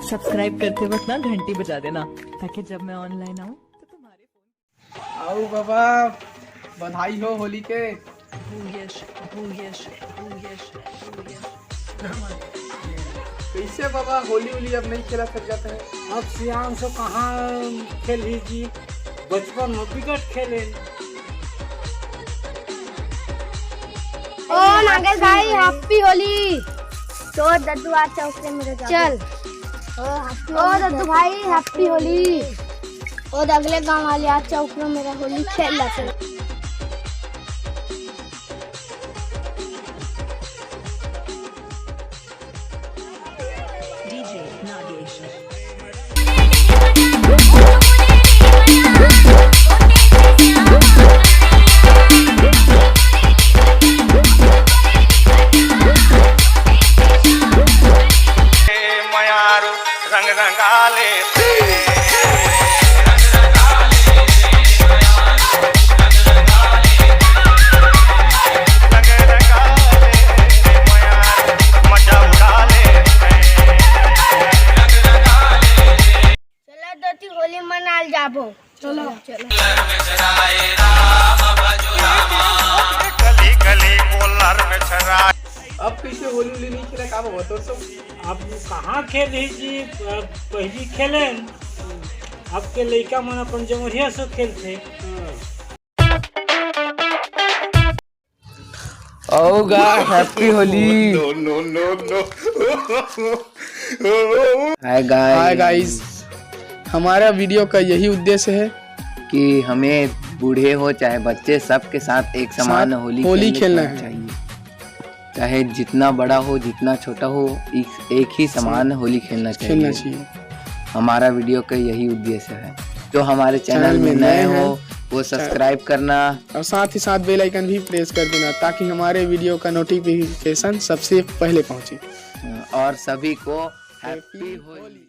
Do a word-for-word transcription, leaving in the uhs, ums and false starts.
Subscribe करते वक्त ना घंटी बजा देना, ताकि जब मैं ऑनलाइन आऊँ तो तुम्हारे फोन। आओ बाबा, बधाई हो होली के। भूयश, भूयश, भूयश, भूयश। कैसे बाबा, होली होली अब नहीं खेला सक जाता है? अब सियान से कहाँ खेलही जी, बचपन में बिकट खेले। ओ नागेश भाई, हैप्पी होली। तो दद्दू, आज चौक से मेरे जाते चल। ओ, हैप्पी ओ होली दद्दू भाई, हैप्पी होली। और अगले गांव वाले आज चौक में मेरा होली खेल रहा था। डीजे नागेश। मयारू रंग रंगाले। चला दो ती होली मनाल जाबो। चलो। चलो। गली गली कोलर में छरा। अब कैसे होली होली नहीं खेला का बाबा तोर सब? अब कहाँ खेल रही जी, अब पहली खेले, अब के लइका मन अपन जमरिया से खेलथे। होगा, happy Holi. No, no, no, no। Hi guys. Hi guys, हमारा वीडियो का यही उद्देश्य है कि हमें बूढ़े हो चाहे बच्चे, सबके साथ एक समान साथ होली होली खेलने खेलना का है। चाहिए। चाहे जितना बड़ा हो, जितना छोटा हो, एक, एक ही समान होली खेलना चाहिए। खेलना चाहिए। हमारा वीडियो का यही उद्देश्य है। जो हमारे चैनल चैनल में में नए नए हो, हैं, वो चै- सब्सक्राइब करना। और साथ ही साथ बेल आइकन भी प्रेस कर देना, ताकि हमारे वीडियो का नोटिफिकेशन सबसे पहले पहुंचे। और सभी को हैप्पी होली।